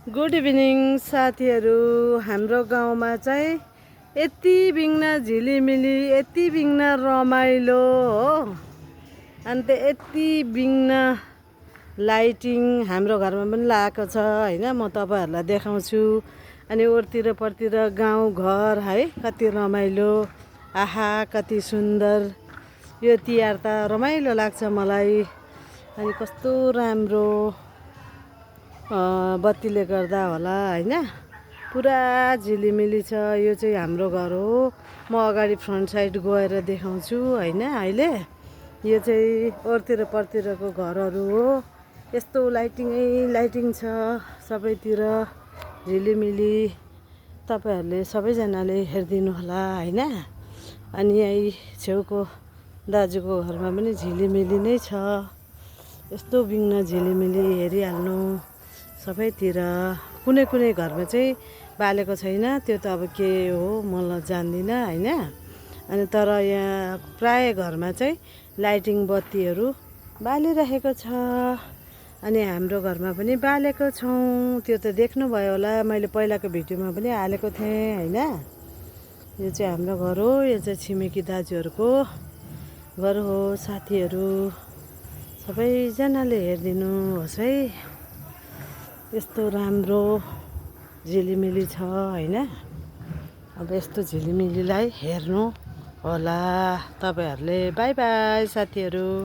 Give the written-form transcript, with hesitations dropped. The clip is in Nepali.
गुड इभिनिङ साथीहरू। हाम्रो गाउँमा चाहिँ यति बिघ्न झिलिमिली, यति बिघ्न रमाइलो हो। अन्त यति बिघ्न लाइटिङ हाम्रो घरमा पनि लगाएको छ हैन। म तपाईहरुलाई देखाउँछु। अनि ओरतिर परतिर गाउँ घर है, कति रमाइलो। आहा कति सुन्दर। यो तिहार त रमाइलो लाग्छ मलाई। अनि कस्तो राम्रो बत्तीले गर्दा होला हैन। पुरा झिलिमिली छ। यो चाहिँ हाम्रो घर हो। म अगाडि फ्रन्ट साइड गएर देखाउँछु हैन। अहिले यो चाहिँ ओरतिर परतिरको घरहरू हो। यस्तो लाइटिङै लाइटिङ छ सबैतिर, झिलिमिली। तपाईहरुले सबैजनाले हेरिदिनु होला हैन। अनि यही छेउको दाजुको घरमा पनि झिलिमिली नै छ। यस्तो बिघ्न झिलिमिली हेरिहाल्नु सबैतिर। कुनै कुनै घरमा चाहिँ बालेको छैन, त्यो त अब के हो म जान्दिनँ हैन। अनि तर यहाँ प्राय घरमा चाहिँ लाइटिङ बत्तीहरू बालिरहेको छ। अनि हाम्रो घरमा पनि बालेको छौँ। त्यो त देख्नुभयो होला, मैले पहिलाको भिडियोमा पनि हालेको थिएँ हैन। यो चाहिँ हाम्रो घर हो। यो चाहिँ छिमेकी दाजुहरूको घर हो। साथीहरू सबैजनाले हेरिदिनु होस् है। यस्तो राम्रो झिलिमिली छ हैन। अब यस्तो झिलिमिलीलाई हेर्नु होला तपाईहरुले। बाई बाई साथीहरू।